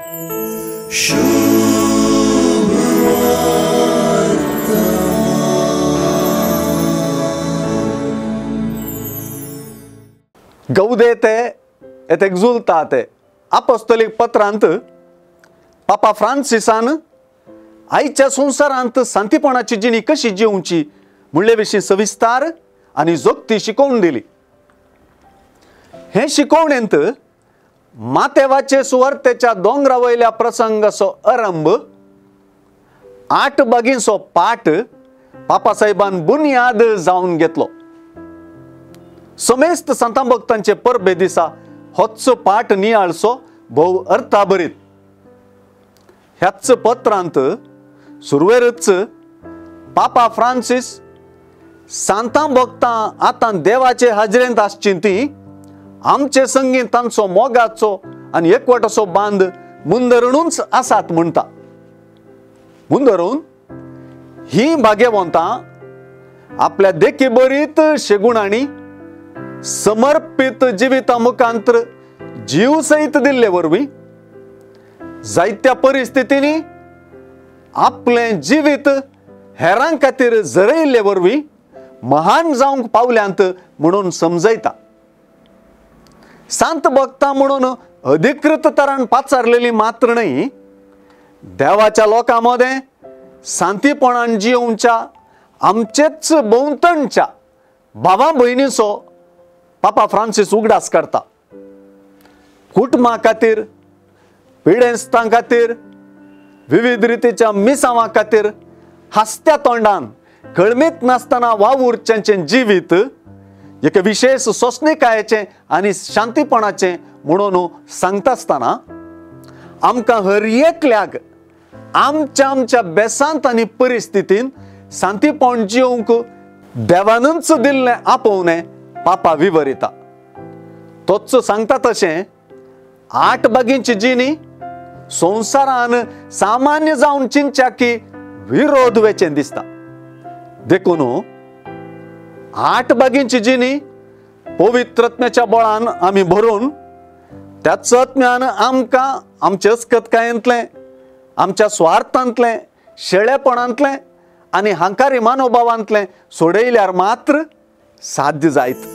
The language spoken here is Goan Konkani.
गौदेते et exultate apostolic पत्रांत पापा फ्रांसिसान आयच्या संवसारांत शांतीपणाची जिणी कशी जिवची म्हणले विशीं सविस्तार आनी जोगती शिकोवन दिली. हे शिकोवणेंत मातेवाचे सुवार्तेच्या दोंगरा वयल्या प्रसंगाचो आरंभ 8 बागींचो पाठ पापासाहेबान बुनियाद जावन घेतलो. समेस्त संतां भक्तांचे परबे दिसा होच पाठ नियाळचो भोव अर्थाभरीत. ह्याच पत्रांत सुरवेरच पापा फ्रांसीस सांतां भक्तां आतां देवाचे हाजरेंत आसची ती आमचे संगीत तांचो मोगाचो आनी एकवटाचो बांद मुंदरणूच आसात म्हणटा. मुंदरून ही भाग्यवंतां आपल्या देखी बरीत शेगुणांनी समर्पित जिविता मुखांतर जीव सहित दिल्ले वरवीं जायत्या परिस्थितींनी आपलें जिवीत हेरां खातीर झरयिल्ले वरवीं महान जावंक पावल्यांत म्हणून समजयता. सांत भक्तां म्हणून अधिकृत तरान पाचारलेली मात्र न्हय, देवाच्या लोकां मदें शांतीपणान जियोवच्या आमचेच भोंवतणच्या भावा भयणीचो पापा फ्रांसीस उगडास करता. कुटुंबा खातीर, पिडेस्तां खातीर, विविध रितीच्या मिसांवा खातीर हासत्या तोंडान कळमीत नासतना वावुरच्यांचें जिवीत एक विशेष सोंसणीकायेचें आनी शांतीपणाचें म्हणून सांगता आसतना आमकां हर एकल्याक आमच्या आमच्या बेसांत आनी परिस्थितीन शांतीपण जिवंक देवानूच दिल्लें आपोवणें पापा विवरिता. तोच सांगता तशें 8 बागींची जिणी संवसारान सामान्य जावन चिंतच्या की विरोध वेचें दिसता. देखून 8 बागींची जिणी पवित्रत्म्याच्या बळान आमी भरून त्याच आत्म्यान आमकां आमचे अस्कतकायेंतलें, आमच्या स्वार्थांतलें, शेळेपणांतलें आनी हांकारी मनोभावांतलें सोडयल्यार मात्र साध्य जायत.